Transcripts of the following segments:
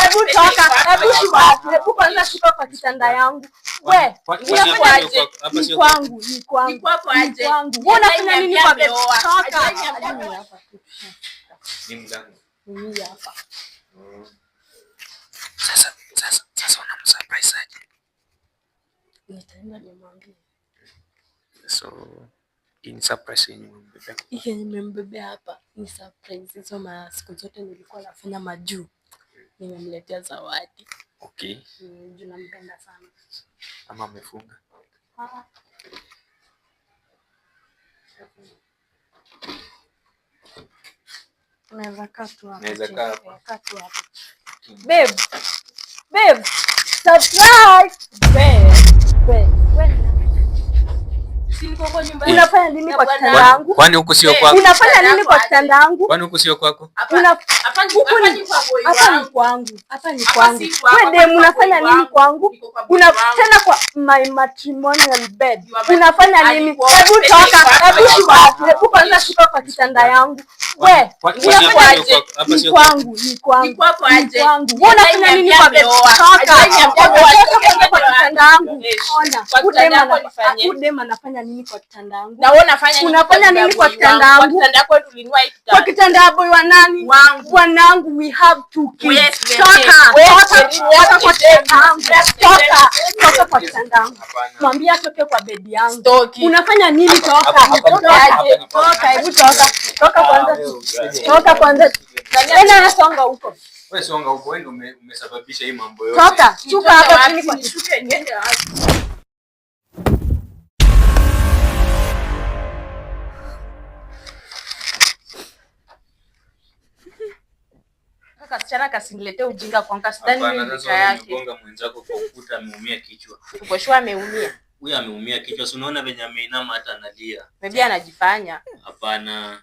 Hebu toka, hebu shuka, hebu kwanza shuka kwa kitanda yangu. We, unafanya ni kwangu, ni kwangu. Ni kwako Ni aje? kwangu. Wewe unafanya nini kwa bed? Toka. Ni mganga. Ni hapa. Sasa unamsurprise aje? Nitaenda nimwambie. So hii ni surprise yenye umembebea. Hii yenye nimembebea hapa ni surprise. Hizo masiku zote nilikuwa nafanya majuu, nimemletea zawadi. Okay. Juu nampenda sana. Ama amefunga. Ah. Unaweza kaa tu hapo. Naweza chini. kaa hapa. Eh, kaa tu hapo. Babe. Babe. Surprise. Babe. Babe. Wewe unafanya nini kwa kitanda yangu? Kwani huku sio kwako? Unafanya nini kwa kitanda yangu? Kwani huku sio kwako? Huku ni hapa ni kwangu. Hapa ni kwangu. Wewe dem unafanya nini kwangu? Una tena kwa my matrimonial bed. Unafanya nini? Hebu toka, hebu shuka, hebu kwanza shuka kwa kitanda yangu. We, unafanya ni kwangu, ni kwangu. Ni kwako Ni aje? kwangu. Wewe unafanya nini kwa bed? Toka. Toka kwanza kwa kitanda yangu. Ona, Kwa huyu kitanda dem yako huyu dem anafanya nini kwa kitanda yangu? Na wewe unafanya nini? Unafanya nini kwa kitanda yangu? Kwa kitanda yako ulinunua hii Kwa kitanda. kitanda ya boy wa nani? Wangu. Bwanangu, we have two kids. Yes, baby. Toka, Yes, toka, baby. toka kwa kitanda yangu. Toka, toka kwa kitanda yangu. Hapana. Mwambie atoke kwa bedi yangu. Stoki. Unafanya nini? Toka, Hapa, hapa, toka, hapa. toka, hebu toka. Toka kwanza. Toka kwanza. Tena songa huko. Wewe songa huko, wewe ndio umesababisha hii mambo yote. Toka, shuka hapa chini kwa Nishuke niende wapi? Kasichana kasiniletee ujinga kwangu, sidhani Hapana, mimi sasa ni yake. umegonga mwenzako kwa ukuta, ameumia kichwa. Uko sure ameumia? Huyu ameumia kichwa, si unaona venye ameinama hata analia. Maybe anajifanya. Hapana.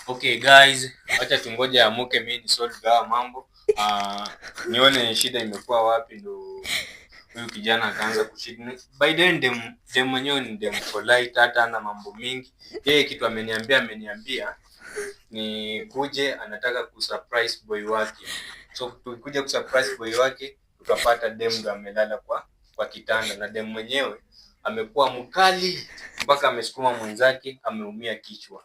Okay guys, acha tungoje amuke, mimi ni solve haya mambo. Nione shida imekuwa wapi ndo huyu kijana akaanza kushida. By then dem mwenyewe ni dem polite, hata ana mambo mingi. Yeye kitu ameniambia ni kuje anataka kusurprise boy wake. So tukikuja kusurprise boy wake tukapata dem ndo amelala kwa kitanda, na dem mwenyewe amekuwa mkali mpaka amesukuma mwenzake ameumia kichwa.